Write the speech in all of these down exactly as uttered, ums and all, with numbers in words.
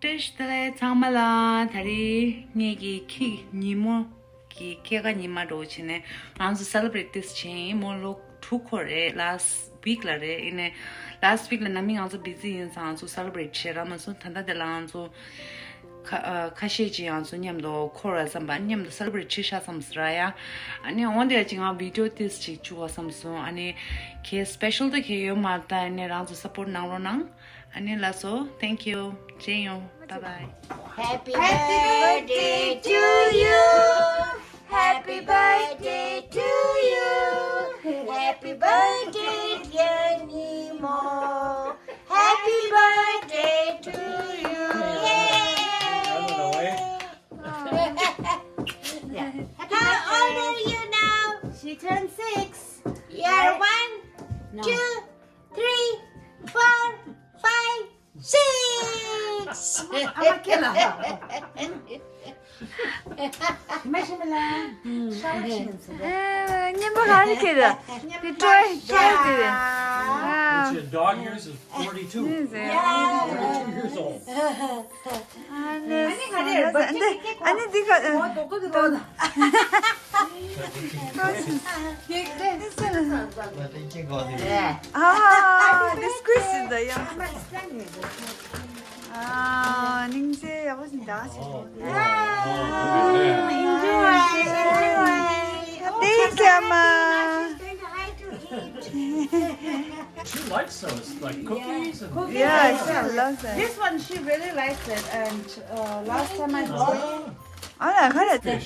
བཀྲ་ཤིས་བདེ་ལེགས་ཚང་མ་ལ། ད་རེས་ངེད་ཀྱི་ཁྱི་ཉིན་མོ་གི་སྐྱེས་སྐར་ཉི་མ་འདྲ་བོ་བྱས་ནས་ང་ཚོ་སེ་ལེ་བྷི་རེཊ་ཏིས་བྱས་ཡིན། མོ་ལོ་དྲུག་འཁོར་རེད། ལཱ་སི་ཝིག་ལ་རེད། ཡིན་ནའི་ལཱ་སི་ཝིག་ལ་ནང་མི་ང་ཚོ་བི་ཛི་ཡིན་ཙང་ང་ཚོ་སེ་ལེ་བྷི་རེཊ་བྱས་རག་མ་སོང་། ད་ལྟ་དེ་ལ་ང་ཚོ་ཁ་ཨ་ཁ་ཤས་ཅིག་ང་ཚོ་མཉམ་དུ་འཁོར་བ་བསམ་པ་མཉམ་དུ་སེ་ལེ་བྷི་རེཊ་བྱས་ཤག་བསམ་ཟེར་ཡ། ཨ་ནི་འོན་ཏེ་ཅིག་ང་བི་ཌི་ཡོ་ཏིས་ཅིག་བཅུག་པ་བསམ་སོང་། ཨ་ནི་གལ་སི་པེ་ཤལ་དུ་གལ་ཡོད་མ་རེད། ད་ཨ་ནི་རང་ཚོ་སཔོར་ཊི་གནང་རོགས་གནང་། ཨ་ནི་ལགས་སོ། Thank you. Bye bye. Happy birthday to you. Happy birthday to you. Happy birthday, dear Nemo. Happy birthday to you. Yay. How old are you now? She turned six. You're one, two, three, four, five, six. ཨ་མ་ཁྱེད་ལ། མ་ཤི་མ་ལ། ཤ་བ་ཤི་ཡིན་ཟེར། ཨ། སྙན་པོ་ག་རེ་ཁྱེད་ལ། དེ་ཀྲོའི་ཀྲོའི་དེ་རེད། ཨ། It's your dog years is forty-two. ནི་ཟེར། Forty-two years old. ཨ་ནི་ཨ་ནི་ག་རེ་ཨ་ནི་འདི་ག་ཨ། ཨ། དེ་སྐུ་ཞིག་ད་ཡང་། ཨ། སྙིང་རྗེ་ཡག་པོ་ཞིག་འདྲ་ཞིག Enjoy, enjoy. Thank you, Amma. She likes those, like cookies and Yeah, she loves it. This one, she really likes it, and uh, last time I bought ཨ་ལ་ཁ་ལ་དེ།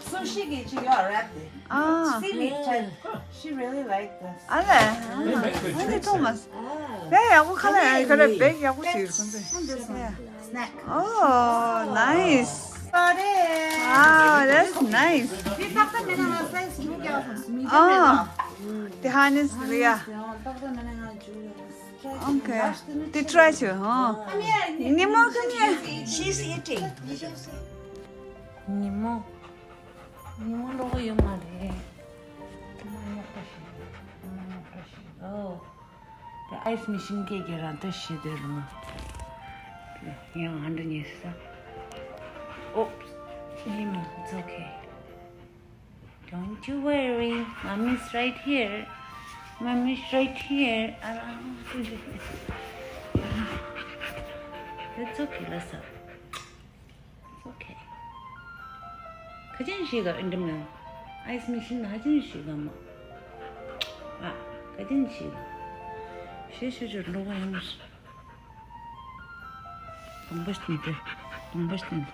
Sushi གི་ཅིག་ཡོད་རེད་དེ། ཨ། Seaweed type. She really liked this. ཨ་ལ། ཨ་ནི་ཐོ་མ་སི། བེ་ཡག་པོ་ཁ་ལ་ཡ་ཁ་ལ་བེ་ཡག་པོ་ཞིག་ཁོང་ཚོས། Snack. Oh, nice. Wow, that's nice. དེ་ཏག་ཏག་མེད་ན་ང་size ཉུང་ཀྱང་སོང་། Medium མེད་ན། དེ་ཧ་ནི་སི་རེད་ཡ། ཏག་ཏག་མེད་ན་ང་ཇུ་ལ། Okay. དེ་try བྱོས་ཧང་། ཉི་མ་ཁ་ཉི། She's eating. ཉི་མ། ཉི་མ་ལོག་ཡོད་མ་རེད། ཉི་མ་ཉོག་པ་ཞིག་ཉི་མ་ཉོག་པ་ཞིག་ཨོ། དེ་ice machine སྐད་ཀྱི་རང་ལྟ་ཞིག་དེ་རུ། ཡང་ཨ་འདྲ་ཉེ་ས། Oops. ཉི་མ། It's okay. Don't you worry. Mommy's right here. Mommy's right here. Around. It's okay, let's go. It's okay. ཁ་ཅན་ཞིག་ག་ཨིན་དྲི་མ། ice machine ཁ་ཅན་ཞིག་ག་མ། ཨ། ཁ་ཅན་ཞིག་ག་ཞེས་ཞུ་ཞུ་འགྲོ་བ་ཡིན། དང་པོ་ཞིག་ནི་དེ། དང་པོ་ཞིག་ནི།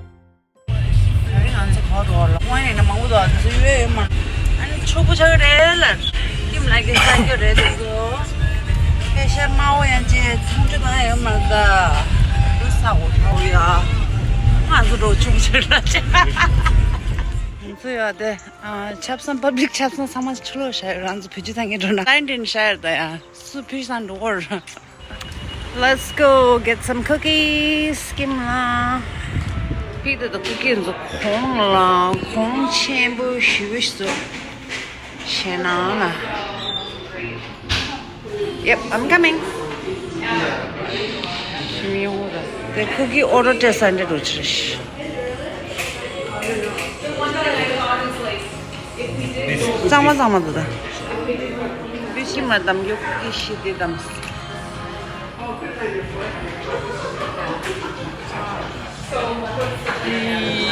ད་རིང་ང་ཚོ་ག་པར་འགྲོ་བ་ལ། དབང་ཡིན་ན་མང་པོ་འདུག་ཨ་ཚོ་ཡོད་ཡོད་མ། ཨ་ནི་ཕྱུག་པོ་ཆགས་ཀྱི་རེད་ལ། ཁྱིམ་ལ་གི་ས་རྒྱུ་རེད་འདུག་ཁ་ཤས་དམར་པོ་ཡང་བྱས་ཚོང་འབྲེལ་བཏང་ཡ་ཡོད་མ་རེད་ད། རུ་ས་འོ་འགྲོ་ཡ། ང་ཚོ་འགྲོ་ཕྱུག་པོ་ཆགས་ལ་ཆ། ང་ཚོ་ཡོད་དེ། ཨ། ཆབ་གསང་པབ་ལིག་ཆབ་གསང་ཚང་མ་ཕྱི་ལོགས་བཞག་ཡོད། རང་ཚོ་བེད་སྤྱོད་བཏང་མཁན་འགྲོ་ན་ལ་ཡིན་འདྲེན་བཞག་ཡོད་ད་ཡ། སུ་ཕུད་སང་འགྲོ་གོ་ར། Let's go get some cookies. སྐྱིད་མ་ལ། ཕི་དེ་དང་ཀུ་ཀི་ཚོ་གོང་ལ་གོང་ཆེན་པོ་ཞེ་པོ་ཞིག་བཟོས་ན་ལ། Yep, I'm coming. ཞིམ་ཡོང་གི་རེད། དེ་ཀུ་ཀི་ཨོ་རོ་ཏྲེ་སན་ཏྲེ་རུ་ཆི་རེད། གཙང་མ་གཙང་མ་འདུག་ད། བི་ཤི་མ་དམ་རྒྱུ་ཀུ་ཀི་ཤི་དེ་དམ།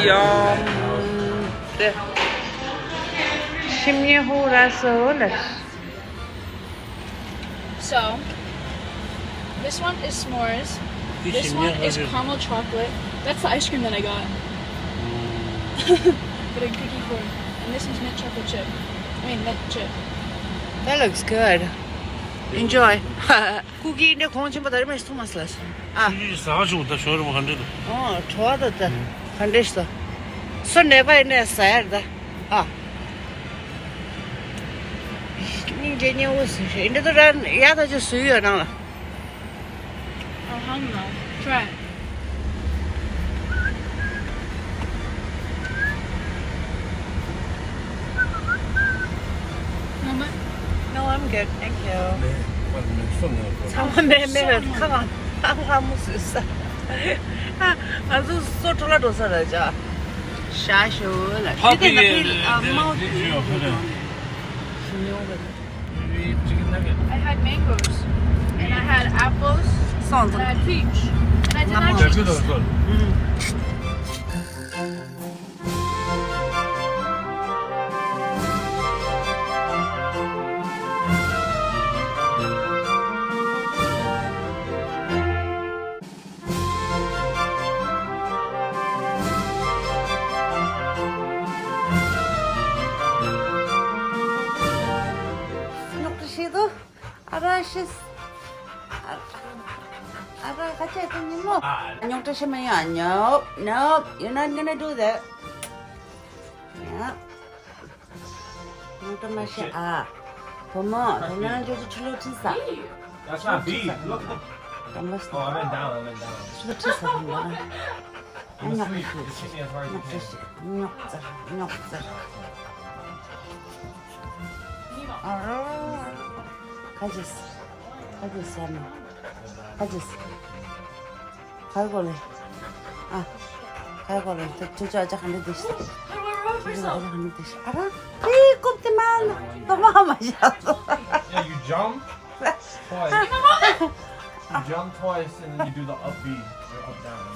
ཡམ། དེ། ཞིམ་ཉེ་ཧུ་ར་སོ་ལ། So, this one is s'mores. This one is caramel chocolate. That's the ice cream that I got. But in cookie form. This is mint chocolate chip. I mean, mint chip. That looks good. Enjoy. Cookie འདི་གོང་ཆེན་པོ་ད་རེས་མ་ཞིག་ཐུག་མ་སོང་ལ། ཨ། ཆུ་ཆུ་ཟ་བ་བྱུང་ད་ཞོར་རུ་ག་འདྲ་འདུག་ཨོ། བྲོ་བ་ད་ད། ག་འདྲ་ཞིག་ད། སོ་ནད་པ་ཡིན་ནས་ཟ་ཡར་ད། ཨ། སྙིང་རྗེ་སྙིང་པོ་ཟིན་ཤེས་འདི་ད་ར་ཡ་ད་ཅི་སུ་ཡོད་ནང་ལ། Oh, hell no. Try. No, I'm good. Thank you. ཚང་མ་མེད་མེད་པའི་ཁ་ཁ་ཁ་ཁ་མོ་བཟོས་ས། ཨ། ང་ཚོ་སོ་འཕྲོ་ལ་འགྲོ་ས་རེད་ཅག་ཞག་ཞུ་ལ། ཕ་དེ་ན་ཕི་ཨ་མའོ་ཞུ་ཡོང་གི། I had mangoes, and I had apples, and I had peach, and I did not eat. ཉོག་བྲིས་ཤིག་ཏུ། ཨ་ར་ཤི། ཨ་ར་ཁ་ཆད་དུ་ཉིན་མོ། ཉོག་བྲིས་ཤི་མི་ཡོང་། Nope, nope, you're not gonna do that. Yeah. ཉོག་བྲིས་མ་ཤི་ཨ། བུ་མོ། དེ་ན་ཇོ་ཇོ་ཆུ་ལོག་ཁྲིད་ས། That's not B. Look, look. དམ་པ་སྟེ། Oh, I meant down, I meant down. ཆུ་ལོག་ཁྲིད་ས་བུ་མོ། ཉོག་བྲིས་ཤི། ཉོག་བྲིས་ཤི། ཉོག་ཙེ་ཉོག་ཙེ། ཨ་རོ། ཁ་ཅིག་ཁ་ཅིག་ཟེར་ན། ཁ་ཅིག་ག་རེ་གོ་ལེ། ཨ། ག་རེ་གོ་ལེ། ཁྱོད་ཁྱོད་ཨ་ཅག་ག་འདྲ་འདུག་ཤི། ཁྱོད་ཨ་ཅག་ག་འདྲ་འདུག་ཤི། ཨ་ར། ཨེ་ཀོབ་ཏི་མ་ན། ཏོ་མ་མ་ཤ་ཏོ། Yeah, you jump twice. You jump twice and then you do the up B or up down.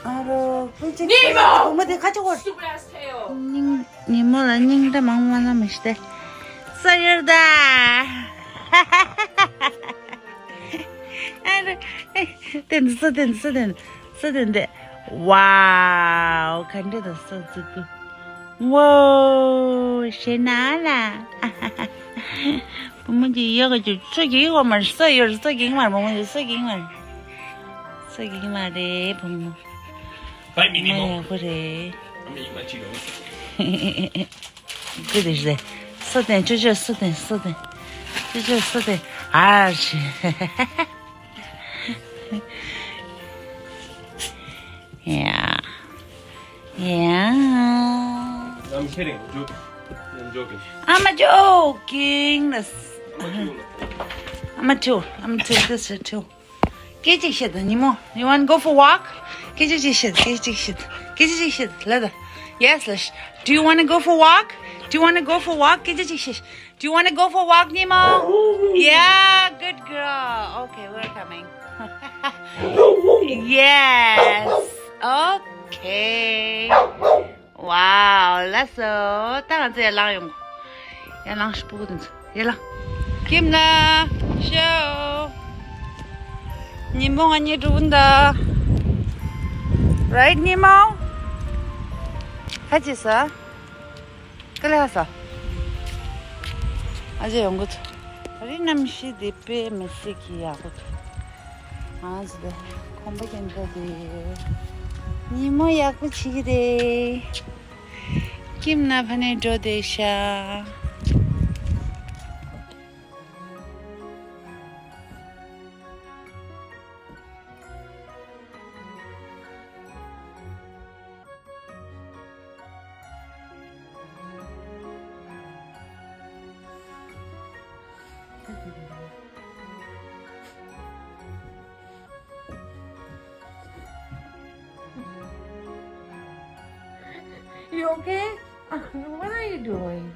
ཨ་རོ། ཀུན་གཅིག་ཉི་མོ། བུ་མོ་དེ་ཁ་ཅིག་གོ། Stupid ass tail. སྙིང་། ཉི་མོ་ལ་སྙིང་འདྲ་མང་མང་ན་མི་ཤི་སྟེ། ས་ཡོར་ད། ཨ་རེ། དེ་འདི་སུ་དེ་འདི་སུ་དེ་འདི་སུ་དེ་འདི། Wow, ག་འདྲ་ད་སོ་ཙི་ཏུ། Wow, ཞེ་ན་ལ། བུ་མོ་གྱི་ཡོ་ག་ཅུ་སུ་གི་ཡོ་མར་སོ་ཡོར་སོ་གི་མར་བུ་མོ་གི་སོ་གི་མར། སོ་གི་མ་རེད་བུ་མོ། Bite me, Nemo. ཡག་པོ་རེད། I'm gonna eat my Cheetos. Good is it? སོ་དེ་ཅོ་ཅོ་སོ་དེ་སོ་དེ། ཅོ་ཅོ་སོ་དེ། ཨ་ཤི། Yeah. Yeah. I'm kidding. I'm joking. I'm joking. I'm a joking. This. I'm a tool. I'm a tool. This is a tool. སྐད་ཅིག་བཤད་དང་ཉི་མོ། You wanna go for walk? སྐད་ཅིག་ཅིག་བཤད། སྐད་ཅིག་བཤད། སྐད་ཅིག་ཅིག་བཤད། ལ་ད། Yes, let's. Do you wanna go for walk? Do you wanna go for walk? སྐད་ཅིག་ཅིག་བཤད། Do you wanna go for walk, ཉི་མོ? Yeah, good girl. Okay, we're coming. Yes. Okay. Wow, ལགས་སོ། ད་ང་ཚོ་ཡར་ལངས་ཡོང་། ཡར་ལངས་ཤོག་སྤུ་གུ་དེ་ཚོ་ཡར་ལངས། ཁྱིམ་ལ་ཤོག་ཉིན་མོ་ང་གཉིས་འགྲོ་གི་འདུག Right, ཉི་མོ། ཁ་ཅིག་ཟ། ཀ་ལེ་ཧ་ས། ཨ་ཅེ་ཡོང་གི་ཚོ། ད་རེས་གནམ་གཤིས་འདི་དཔེ་མི་སྲིད་ཀྱི་ཡག་པོ་འདུག་ང་ཚོ་དེ་ཁོམ་པ་ཅན་ད་དེ། ཉིན་མོ་ཡག་པོ་བྱེད་ཀྱི་རེད། ཁྱིམ་ནང་ཕ་ནས་འགྲོ་བསྡད་ཤག You okay? What are you doing?